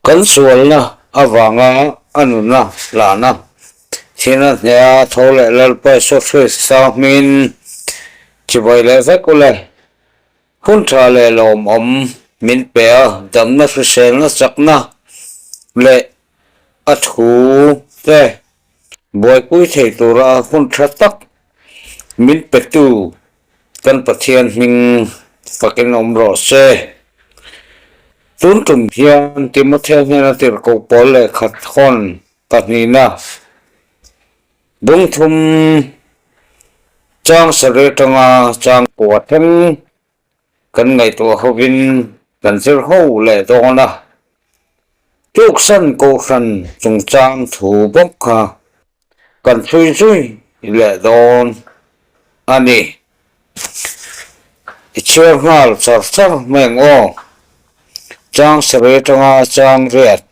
Kan sualna avanga a nuna hlana thina hneha tho leh Lalpa Isua Krista hmingin chibai leh vek ule. Hun tha leh lawmawm min pe a, damna hriselna chakna leh a thu te buaipui thei tura hun tha tak min petu Kan Pathian hming fakin awm rawh se. Tun tum hian Timothea hnena tirhkoh pawl lehkha thawn pahnihna bungthum chang sarih atanga chang kua thleng kan ngaihtuah hovin kan zir ho leh dawn a. Tuksan Kohhran chungchang thu bawk kha kan chhui zui leh dawn a ni. I chhiar nghal char char mai ang aw. Chang sarih atanga chang riat.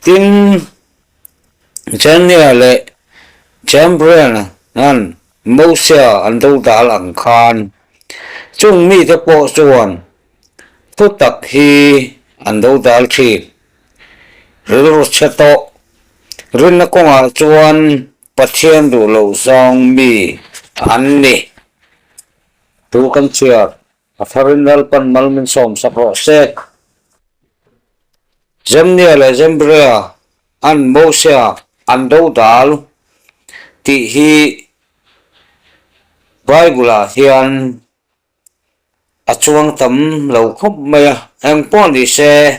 Tin, Jania leh Jambrian an Mosia an dodal ang khan chung mite pawh chuan thutak hi an dodal thin. Rilru chhe tawh rinna kawngah chuan Pathian duh loh zawng mi an ni. Thu kan chhiar a tharin Lalpan mal min sawm sak rawh se. Zemnia leh Zembria an Mosia an dodal tih hi Bible-ah hian A chuang tam lo khawp mai a, engpawh ni se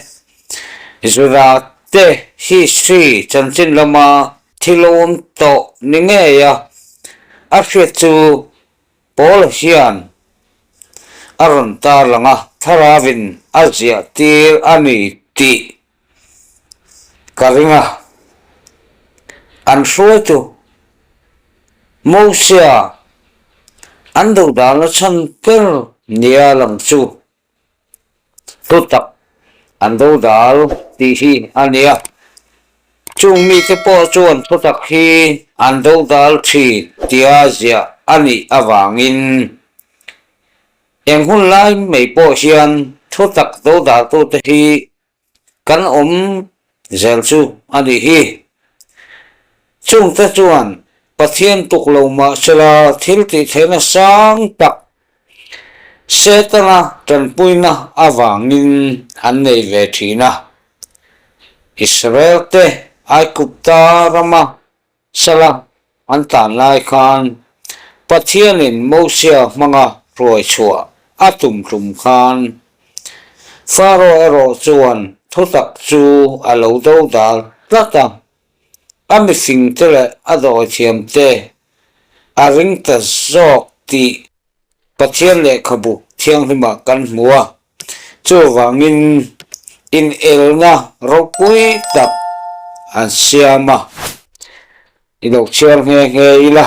Juda te history chanchin lama thil awm tawh ni ngei a, a hriat chu Paul hian a rawn tarlang a, Thlarauin a ziah tir a ni tih ka ring a, an hruaitu Mosia an dodalna chhan ber nia lang chu thutak an dodal tih hi a ni a, chung mite pawh chuan thutak hi an dodal thin tia ziah a nih avangin eng hun lai mai pawh hian thutak dodaltute hi Kan awm zel chu a nih hi. Chungte chuan Pathian tuk lo mah sela thil tih theihna sang tak Setana tanpuina avangin an nei ve thin a. Israel te Aigupta rama Sala an tlan lai khan Pathianin Mosia hmanga hruai chhuah a tum tum khan Faro erawh chuan thutak chu a lo dodal tlat a, a mifingte leh a dawithiamte a ring ta zawk tih Pathian lehkhabu thianghlimah kan hmu a, chuvangin inelna ropui tak an siam a, i lo chhiar nghe nghe ila.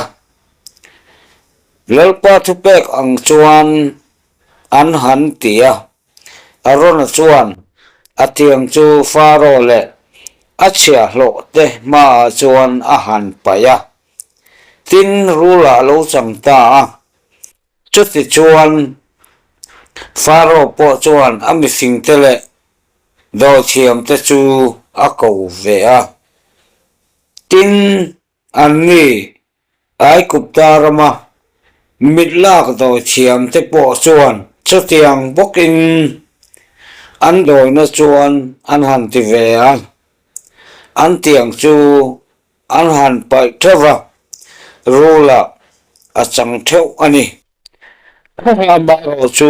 Lalpa thupek ang chuan an han ti a, Arona chuan a tiang chu Faro leh a chhiahhlawh te hmaah chuan a han paih a. Tin, Rula a lo chang ta a. Chutichuan, Faro pawh chuan a mifingte leh dawithiamte chu a ko ve a. Tin, anni Aigupta rama mit lak dawithiamte pawh chuan chutiang bawkin an dawina chuan an han ti ve a. An tiang chu An han paih theuh va, rul-ah a chang theuh a ni. Amaherawh chu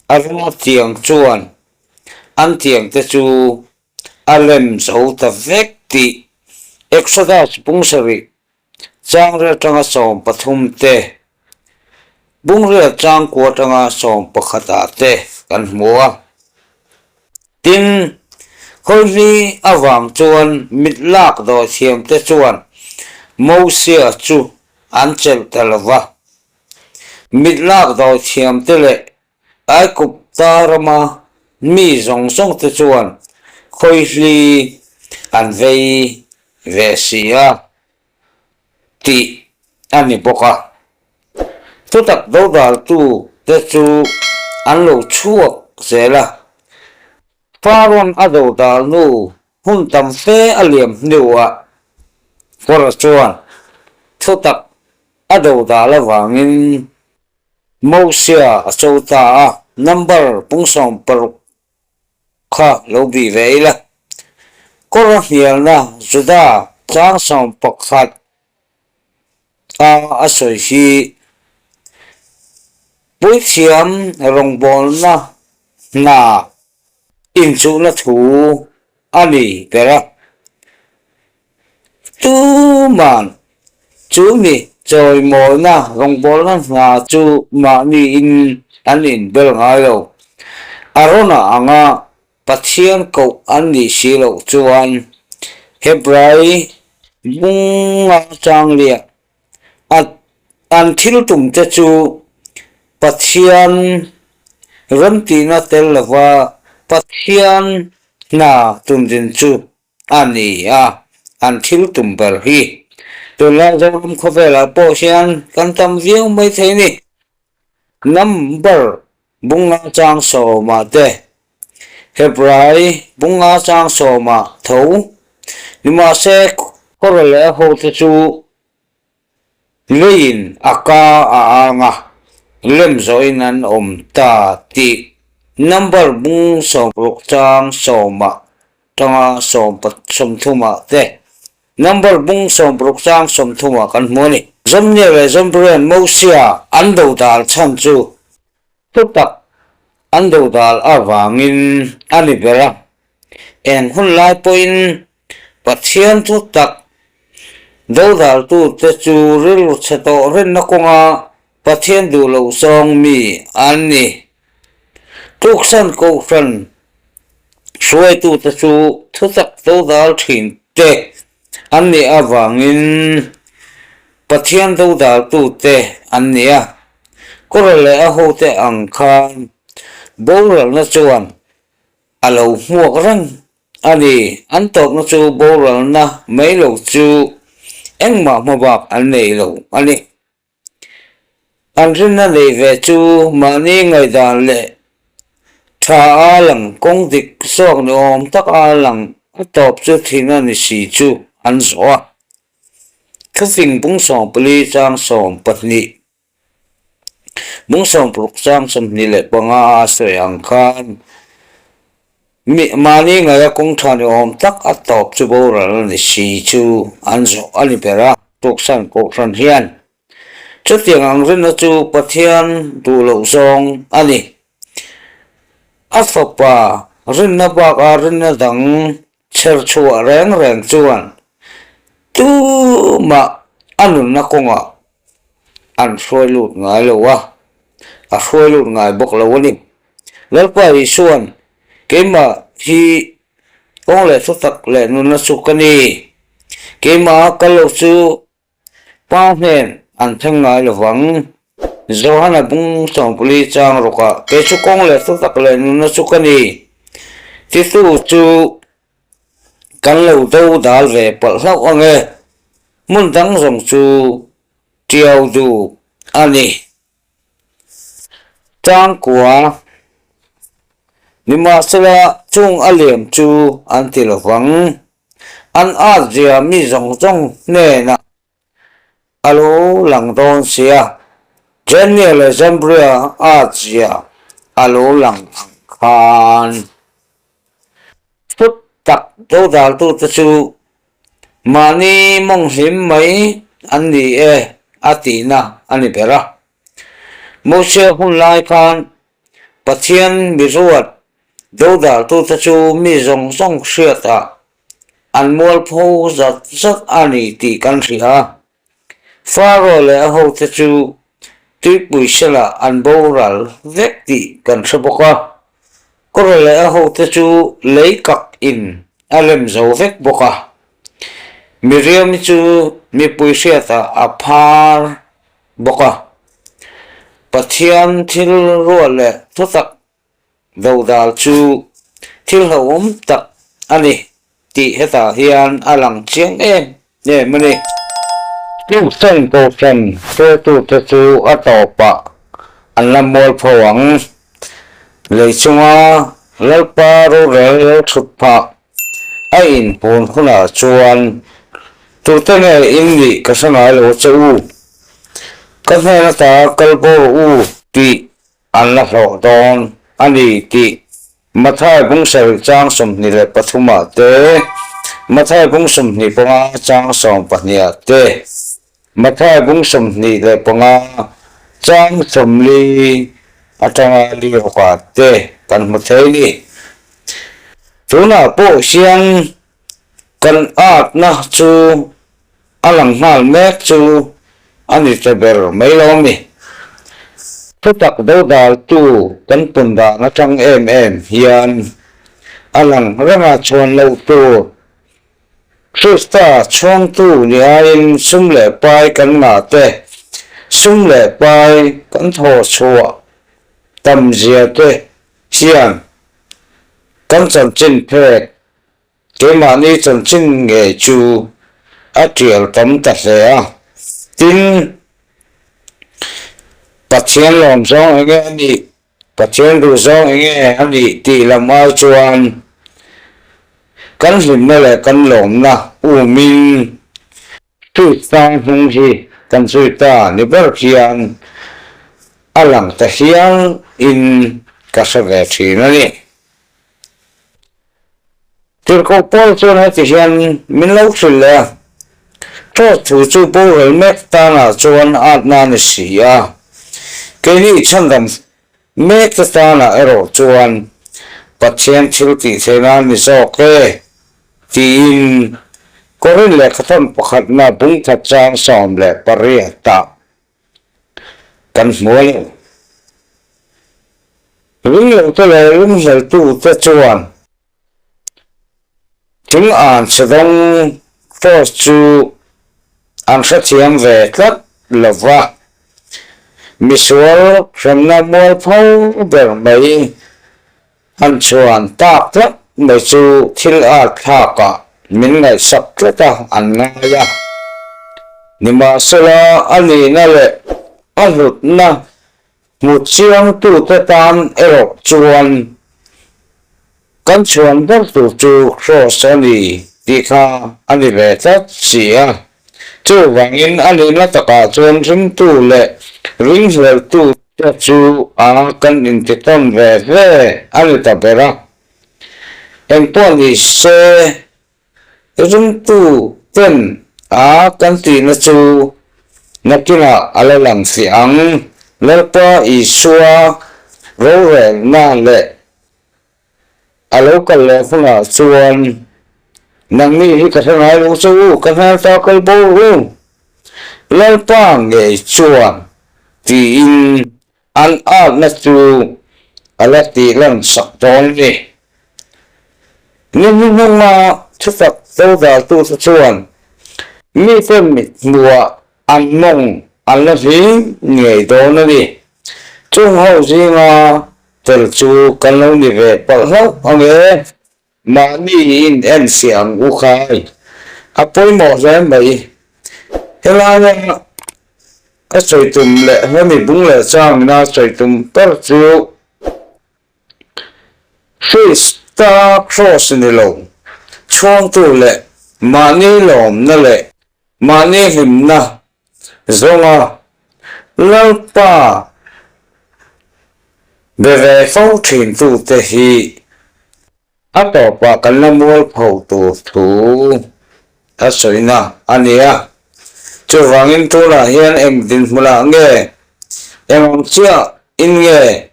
a rul tiang chuan an tiang te chu a lem zo ta vek tih Exodus bung sarih changrel atanga 13 te, bungrel changkua atanga 11 ah te kan hmu a. Tin, khawihli avang chuan mit lak dawithiamte chuan Mosia chu an chelh ta lo va. Mit lak dawithiamte leh Aigupta rama mi zawng zawngte chuan khawihli an vei ve si a tih a ni bawk a. Thutak dodaltu te chu an lo chhuak zel a. Pharaoh a dodal nu hun tam fe a liam hnuah Kora chuan thutak a dodal avangin Mosia a cho ta a, number pung 16 kha lo bih ve ila. Kora hnialna Juda chang 11 a a sawi hi puithiam rawngbawlna hna inchuhna thu a ni ber a. Tuman chu mi chawimawina rawngbawlna hna chu mahniin an inbel ngai lo. Arona anga Pathian koh an nih si loh chuan Hebrai bunga changliah a an thil tum te chu Pathian remtihna tel lova Pathian hna tundin chu a ni a, an thil tum ber hi. Tunlai Zoram khawvelah pawh hian kan tam viau mai thei ni. Number bunga chang sawmah te, Hebrai bunga chang sawmah tho. Nimahse, Kawra leh a hote chu leiin a ka a ang a, lem zawhin an awm ta tih number bung 60 chang sawmah tanga 33 te Number bung 60 chang 30 ah kan hmu a ni. Zomnia leh Zombrian Mosia an dodal chhan chu thutak an dodal avangin a ni ber a. Eng hun lai pawhin Pathian thutak dodaltute chu rilru chhe tawh rinna kawnga Pathian duh loh zawng mi an ni. Tuksan Kohhran hruaitute chu thutak dodal thin te an nih avangin Pathian dodaltute an ni a. Kawra leh a hote ang khan boralna chuan a lo hmuak reng a ni. An tawpna chu boralna mai lo chu engmah hmabak an nei lo a ni. An rinna nei ve chu mahni ngaihdan leh tha a lang kawng dik zawk ni awm tak a lang a tawp chu thihna ni si chu an zawh a. Thufing bung 14 chang 12, bung 60 chang 25 a sawi ang khan mi mahni ngaih a kawng tha ni awm tak a tawp chu boral a ni si chu an zawh a ni ber a. Tuksan Kohhran hian chutiang ang rinna chu Pathian duh loh zawng a ni. A fapa rinna baka rinna dang chher chhuah reng reng chuan tumah a nunna kawngah an hruai lut ngai lo a, a hruai lut ngai bawk lo a ni. Lalpa Isua'n keimah hi Kawng leh thutak leh nunna chu ka ni. Keimah kal lo chu Pa hnen an thleng ngai lo vang. Johana bung 14 chang rawkah kei chu kawng leh thutak leh nunna chu ka ni. Titu chu kan lo do dal ve palh hlauh ang e. Hmun dang zawng chu tiau duh a ni. Tangkua, Nimahsela chung a liam chu an ti lo vang. An at zia mi zawng zawng hnenah a lo lang dawn sia. Jenny leh Zambria at zia a lo lang ang khan. Thut tak dodaltute chu Mahni mawng hlim mai an ni e a tihna a ni ber a. Mose hun lai khan Pathian mi ruat dodaltute chu mi zawng zawng hriatah an mualpho zat zat a ni tih kan hria a. Pharaoh leh a hote chu tuipui selah an boral vek tih kan hre bawk a, Kora leh a hote chu lei kak in a lem zo vek bawk a. Miriam-i chu mipui hriatah a phar bawk a, Pathian thil ruah leh thutak Dodal chu thil hlauhawm tak a ni tih hetah hian a lang chiang em em a ni. Tucson Kohhran hruaitute chu a tawpah an la mualpho ang. Lei chunga. Lalpa rorel lo thut phah a inpun hunah chuan tute nge in nih ka hre ngai lo che u, ka hnen ata kal bo rawh u tih an la hlawh dawn a ni tih Mathai bung sarih chang 23 ah te, Mathai bung 25 chang 12 ah te, Mathai bung 25 chang 40 atanga li rawkah te kan hmu thei ni. Tunah pawh hian kan atna chu a lang nghal mek chu a ni ta ber mai lo a mi. Thutak dodaltu kan pun dan atang em em hian a lang reng a chhuan loh tur Krista chhuangtu ni aiin sum leh pai kan ngah te, sum leh pai kan thawh chhuah tam zia te hian kan chanchin phek, keimahni chanchin ngei chu a tial tam ta hle a. Tin, Pathian lawmzawng enge a nih? Pathian duh zawng enge a nih tih lam ai chuan kan hlimna leh kan lawmna umin Krista hnung hi kan zui ta ni ber hian a lang ta hial in ka hre ve thin a ni. Tirhkoh Paul chuan heti hian min lo hrilh leh a, Chaw thu chu boral mek tanah chuan atna a ni si a, keini chhandam mek te tanah erawh chuan Pathian thil tih theihna a ni zawk e, tiin Korin lehkhathawn pakhatna bungthat chang 18 ah kan hmu a ni. Ringlote leh ringhleltute chuan thing an chhe dawng cross chu an hrethiam ve tlat lo va, misual hremna mualpho ber mai Han chuan tak tlat mai chu thil art thlakah min ngaihsak tlat a an ngai a. Nimahsela a nihna leh a hlutna hmu chiangtute tan erawh chuan kan chhuan ber tur chu Kraws a ni tih kha a ni ve tlat si a. Chuvangin a nihna takah chuan ringtu leh ringhleltu te chu a kan intitawn ve ve a ni ta ber a. Engpawh ni se ringtu ten a kan tihna chu nakinah a la lang fiah ang. Lalpa Isua rorelna leh A lo kal leh hunah chuan, Nangni hi ka hre ngai lo che u, ka hmel ta kal bo u, Lalpa ngei chuan, tiin an atna chu a la tih lan sak dawn a ni. Ni hnuhnunga thutak dodaltute chuan mite mit hmuhah an mawng an la hlim ngei dawn a ni. Chung ho zinga tel chu kan lo ni ve palh hlauh ang e. Mahni in en fiah ang u khai. A pawimawh hle mai. Helaia ka sawi tum leh hemi bung leh changina sawi tum ber chu Krista Kraws ni lo, chhuangtu leh mahni lawmna leh mahni hlimna Zawnga Lalpa be ve fo thintute hi a tawpah kan la mualpho tur thu a sawina a ni a. Chuvangin tunah hian eng dinhmunah nge, eng ang chiah in nge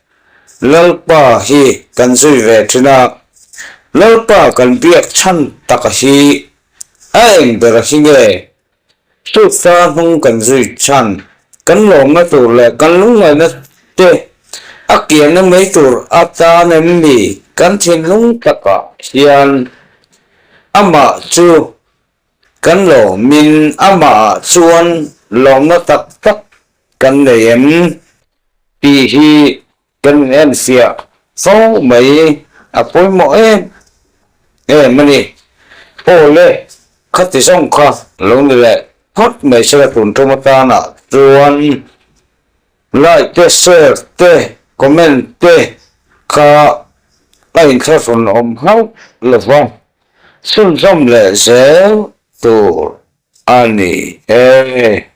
Lalpa hi kan zui ve thin a, Lalpa kan biak chhan taka hi a eng ber hi nge Chutah hnung kan zui chhan, kan lawmna tur leh kan lungngaihna te a kianna mai tur atan em ni kan thinlung takah hian amah chu kan lawmin amahah chuan lawmna tak tak kan nei em tih hi Kan in enfiah fo mai a pawimawh em em a ni. Aw le, khati zawng kha lo ni leh phawt mai sela tun tum atana chuan like te, share te, comment te kha. A inthlahrun awm hauh lo va, chhunzawm leh zel tur a ni e.